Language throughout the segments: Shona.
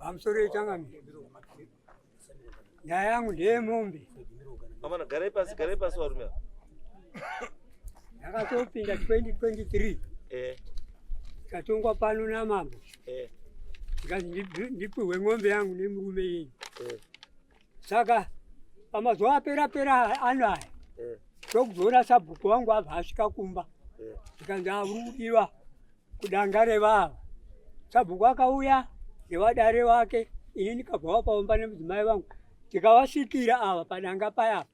Pamusoro yechangamire. Nyaya yangu ndeyemombe. Amana garai pasi, garai pasi varume ava. Ndakatopinda 2023. Eh. Tikatongwa pano namambo. Eh. Ndikanzi ndipihwe ng'ombe yangu nemurume yenyu. Eh. Saka pamazuva apera pera ano aya. Eh. Ndokuzoona sabhuku wangu abva asvika kumba. Eh. Ndikanzi uri kudiwa kudanga revava. Sabhuku akauya nevadare wake, ini ndikabva wapaomba nemudzimai vangu, tikavasvikira ava padanga paya.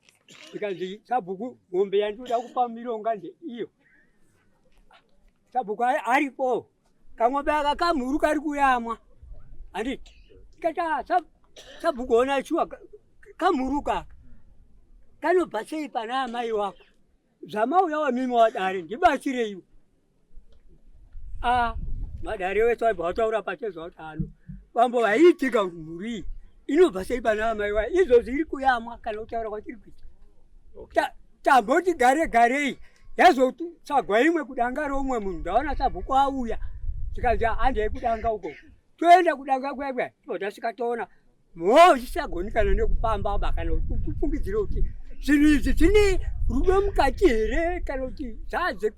Ndikanzi sabhuku, mombe yandinoda kupa mironga ndeiyo. Sabhuku aripo, kang'ombe aka kamhuru kari kuyamwa, handiti? Ndikati ah, sabhuku ona shuwa kamhuru kaka kanobva sei pana amai wako? Zvamauya wamimi wadare ndibatsireiwo. Ah, madare wese waibva wataura pachezva kuti ano bambo vaiitika kuti mhuri iyi inobva sei pana amai wayo izvozvi iri kuyamwa kana kutaura kwatiri kuita. Tamboti gare garei yazotsvagwa imwe kudanga reumwe munhu ndaona sabhuku auya tikanzi handei kudanga uko toenda kudanga kuya kuya tobva tasvika toona Mhoo zvisagoni kana nekufamba ba kana kufungidzira kuti zvinhu izvi zvine rudo mukati here kana kuti zvadze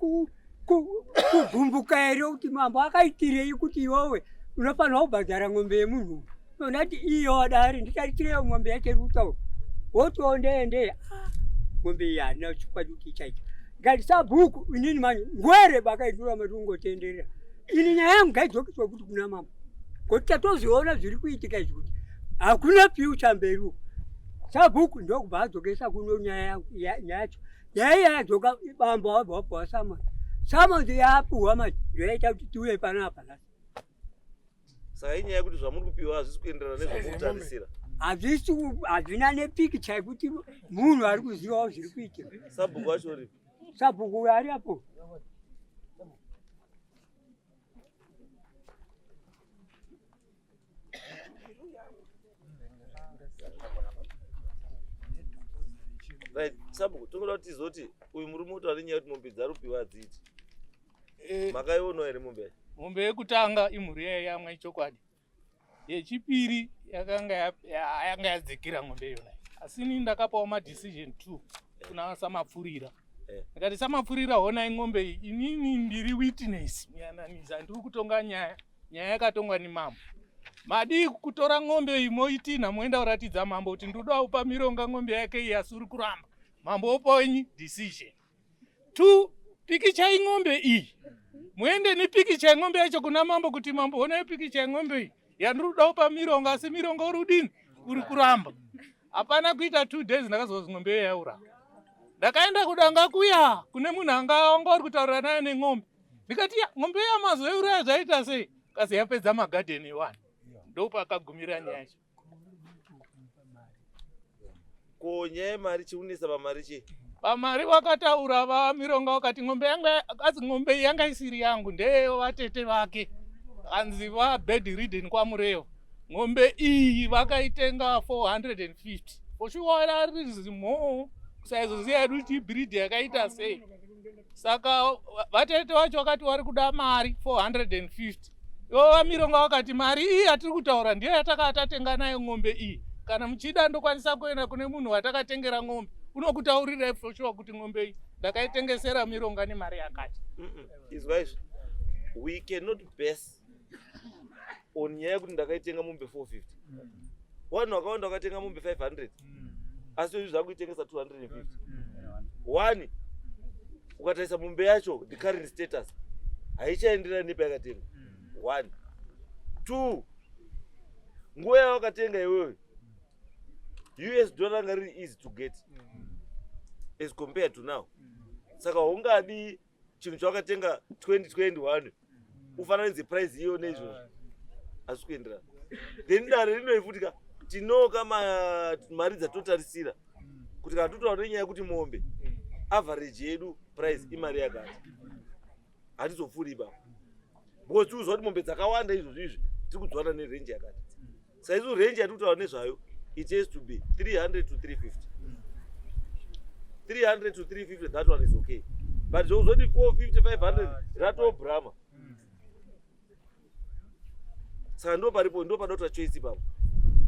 kugumbuka here kuti mambo akaitirei kuti iwewe unofanirwa kubhadhara ng'ombe yemunhu ndati iyo wadari nditaritireyo ng'ombe yacho iri kutaura wotiwo ndeye ndeye ah, ng'ombe iyi handina chokwadi kuti ichaita ngati sabhuku inini manje ngwere bakaidura mati ungotenderera ini nyaya yangu ngaidzokiswe kuti kuna mambo Kuti tatoziona zviri kuitika izvi kuti hakuna future mberi uko. Sabhuku ndokubva adzokesa kuno nyaya yacho. Nyaya iya yadzoka bambo wabva wapuwa summons. Summons yapuwa manje ndoyaita kuti tiuye panapa nhasi. Saka inyaya yekuti zvamuri kupiwa hazvisi kuenderana nezvamuri kutarisira. Hazvisi hazvina nepikicha yekuti munhu ari kuzivawo zviri kuitika. Sabhuku wacho uripi? Sabhuku uyo ari apo. Right, sabhuku tokuda kuti tizoti uyu murume kuti ane nyaya yekuti mombe dzarupiwa hadziiti. Eh. Makaionawo here mombe yacho? Mombe yekutanga imhuri yaiyamwa ichokwadi. Yechipiri yakanga yanga yadzikira ng'ombe iyona. Asi ini ndakapawo madecision two kuna Samapfurira. Eh. Ndikati Samapfurira honai ng'ombe iyi inini ndiri witness muyananisi handiri kutonga nyaya. Nyaya yakatongwa nemambo. Madii kutora ng'ombe iyi moitinha moenda kuratidza mambo kuti ndoda kupa Mironga ng'ombe yake iyi asi uri kuramba. Mambo opa wenyu decision. Two, pikicha ing'ombe iyi. Muende nepikicha yeng'ombe yacho kuna mambo kuti mambo honai pikicha yeng'ombe iyi yandiri kuda kupa Mironga asi Mironga uri kudini? Uri kuramba. Hapana kuita 2 days ndakazwa kuti ng'ombe iyo yaura. Ndakaenda kudanga kuya kune munhu anga anga uri kutaurira naye neng'ombe. Ndikati ya ng'ombe iya mazoiuraya zvaita sei? Kazi yapedza magadheni iwani. Ndopakagumira nyaya yacho. Ko nyaya yemari chiunesa pamari chii? Pamari vakataura vaMironga vakati ng'ombe yangu azi ng'ombe iyi yanga isiri yangu ndeye vatete vake hanzi va bed ridden kwaMurewa ng'ombe iyi vakaitenga 450 for sure rarizi more kusaizoziva yedu kuti ibreed yakaita sei saka vatete vacho vakati vari kuda mari 450 ivo vamironga vakati mari iyi yatiri kutaura ndiyo yatakaa tatenga nayo ng'ombe iyi kana muchida ndokwanisa kuenda kune munhu watakatengera ng'ombe unokutaurirai for sure kuti ng'ombe iyi ndakaitengesera mironga nemari yakati. Izwa izvi, we cannot base on nyaya yekuti ndakaitenga mombe 450. Vanhu vakawanda vakatenga mombe 500 asi izvi zvakuitengesa 250. One, ukatarisa mombe yacho the current status haichaenderani nepayakatengwa. One, two, nguva yawakatenga iwewe US dollar ranga riri easy to get as compared to now. Saka haungadi chinhu chawakatenga 2021 ufananidze price iyo neizvozvo, asi kuenderana. Then dare rinoifutika tinoka mari dzatotarisira kuti kana totaura nenyaya yekuti mombe average yedu price imari yakati hatizopfuuri ipapo, because tikuziva kuti mombe dzakawanda izvozvo izvi tiri kudziwana nerange yakati. Saizo range yatiri kutaura nezvayo it has to be 300 to 350. 300 to 350, that one is okay, but zvokuzoti 450 500 ratobrama. Saka ndo paripo ndo panoda kuita choice ipapo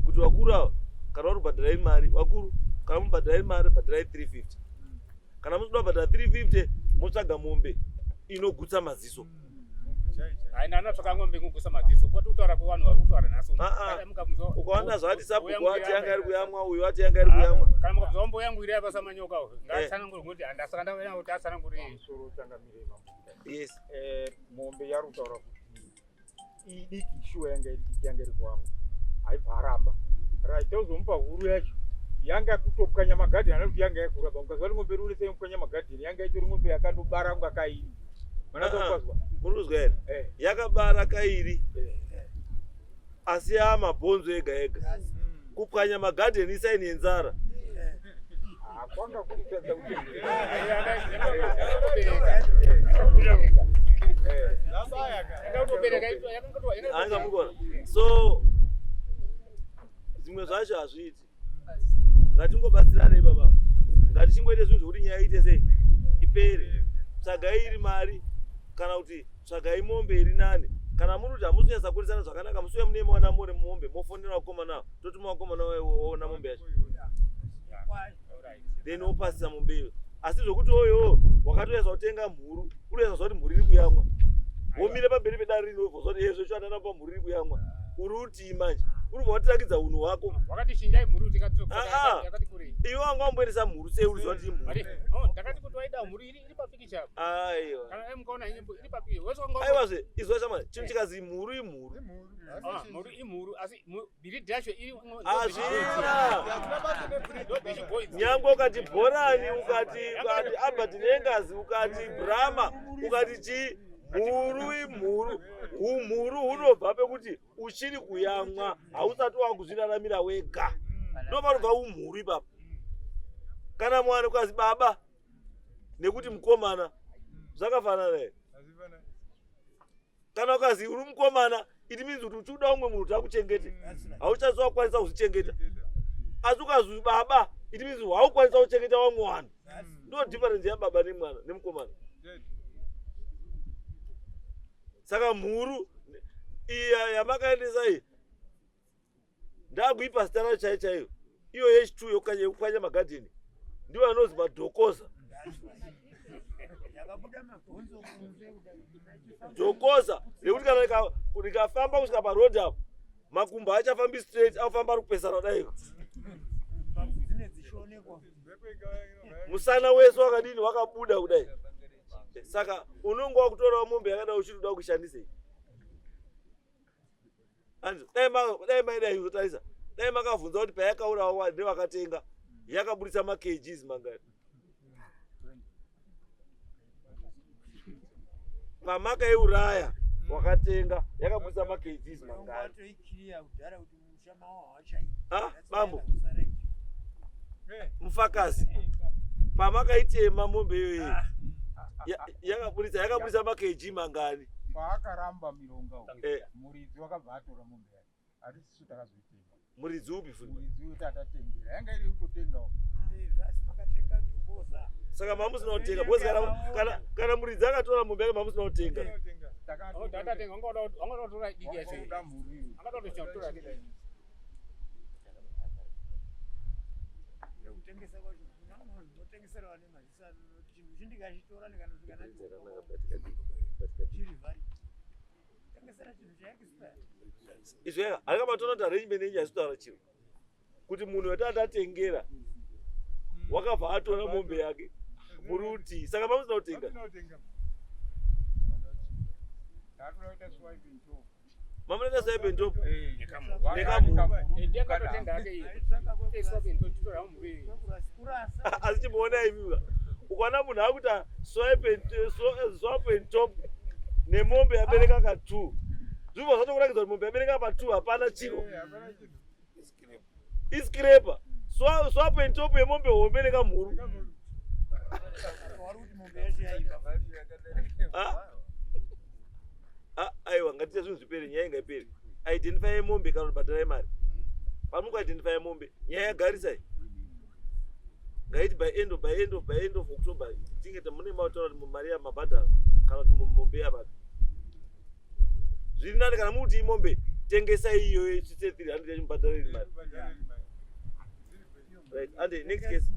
kuti vakuru ava kana vari kubhadharai mari vakuru kana mubhadharai mari bhadharai 350 kana musikuda kubhadhara 350 motsvaga mombe inogutsa maziso. Haina anotsvaka ng'ombe inogutsa maziso kwati kutaura kwevanhu vari kutaura nhasi uno. Ah, ah. Kana mukamuzwa- Ukaona zvati sabhuku ati yanga iri Ah, kuyamwa uyu ati yanga iri kuyamwa. kana mukamuzwa mbo yangu iri apa samanyoka uyu ngaatsanangure kuti handasaka ndaona kuti atsanangure Pamusoro changamire mambo. Yes. Mombe yari kutaura kuti idiki shuwa yanga iri diki yanga iri kuamwa aibva aramba right tozomupa huru yacho yanga kutopwanya magadheni ana kuti yanga yakura ba ukaziva kuti mombe iri unese magadheni yanga itori mombe yakandobara kunga kairi Ah, ah. manatokazwa Muri kuzwa here? Yakabara kairi asi yaamabhonzo ega ega. Kupwanya magadheni isaini yenzara. Kwanga kuri kutadza kuti Anga mukona. So zvimwe zvacho hazviiti. Ngatingobatsiranei baba. Ngatichingoite zvinhu zvekuti nyaya iite sei ipere. Tsvagai iri mari kana kuti tsvagai mombe iri nani. Kana muri kuti hamusi kunyatsa kurisana zvakanaka musiuya mune mawana muri mombe mofonera vakomana ava totuma vakomana waona mombe yacho then wopasisa mombe iyo. Asi zvokuti oyo wakatoyesa kutenga mhuru unoyesa kuti mhuru iri kuyamwa womira pamberi pedare rino wobva kuti ezvo cho andana pa mhuru iri kuyamwa uri utii manje uri kubva watirakidza unhu hwako. Wakati chinjai mhuru Ah, ah. tikati kurei. Iwe wanga wamboendesa mhuru sei uri kuti imhuru? Mari, oh, ndakati kuti waida mhuru iri papikicha apo. Aiwa. Kana dai mukaona yenyu iri papikicha. Wese wanga Aiwazve izwa shamani chinhu chikazi mhuru imhuru. Ah, mhuru imhuru asi bhiridhi yacho iri Hazvina. ndo bechiboys. Nyangwe ukati bhorani ukati Albert Nengazi ukati Brahma ukati chii mhuru imhuru. Umhuru hunobva pekuti uchiri kuyamwa hausati wakuzviraramira wega. Ndopanobva umhuru ipapo. Kana mwana ukazi baba nekuti mukomana zvakafanana here? Kana ukazi uri mukomana it means kuti uchiuda umwe munhu kuti akuchengete hauchazowakwanisa kuzvichengeta. Asi ukazi baba it means haukwanisa kuchengeta vamwe vanhu. Ndo difference yababa nemwana nemukomana. Saka mhuru iya yamakaendesa iyi ndakuipa zita rayo chaiyo chaiyo iyo yechitu yekupwanya magadheni ndiwo anonzi madhokoza. Dhokoza rekuti kana rikafamba kusvika parodhi apo makumbo haachafambi straight afamba ari kupesana daiko musana wese wakadini wakabuda kudai. Saka unonge wakutorawo mombe yakadai uchiri kuda kuishandisei? Anzi, dai maidai kuzotarisa dai makavhunza kuti payakaurawa nevakatenga yakaburitsa makgs mangani. Pamakaiuraya wakatenga yakaburitsa makgs mangani. Ah, bambo mufakazi pamakaitema mombe iyoyo yakaburitsa makg mangani? Paakaramba mironga uyu, muridzi wakabva atora mombe yake. Hatisisu takazoitenga. Muridzi upi futi? Muridzi uyu tatatengera yanga iri kutotengawo. Saka mamusina kutenga because kana muridzi akatora mombe yake mamusina kutenga. Oh, tatatenga wanga wanga kutora diki yacho. Wanga mhuru iyo. Angada kutotora diki. Kutengesa kwacho kuna munhu unotengesera vane maziso chinhu chindikachitora ndikanosvika nacho chiri vari tengesera chinhu chaexpire. Izvo yaka haringabatona kuti arrangement yenyu haisi chiro kuti munhu watatatengera wakabva atora mombe yake muri utii saka mamusina kutenga. Tatoda kuita swipe and top. Mamunoita swipe and top. Nekamhuru. Nekamhuru. Ndiye akatotenga hake iyi. Swap and top titora mhuru iyi. Kurasa. Asi chimuona imiwa ukaona munhu akuita swap and top nemombe yabereka ka 2 zvibva zvatokurakidza kuti mombe yabereka pa 2 hapana chiro iscraper swap and top yemombe hombe nekamhuru. Wari kuti mombe yacho yaibva. Ah? Ah, aiwa ngatiite zvinhu zvipere nyaya ingaipere. Identify mombe kana kuti bhadharai mari. Pamuri kuidentify mombe nyaya yagarisai ngaiti by end of October tinge mune mataura kuti mari yamabhadhara kana kuti mombe yavapi. Zviri nani kana muti imombe Tengesai iyoyo, svitse 300 yacho, mubhadhariri mari. Right, and next case.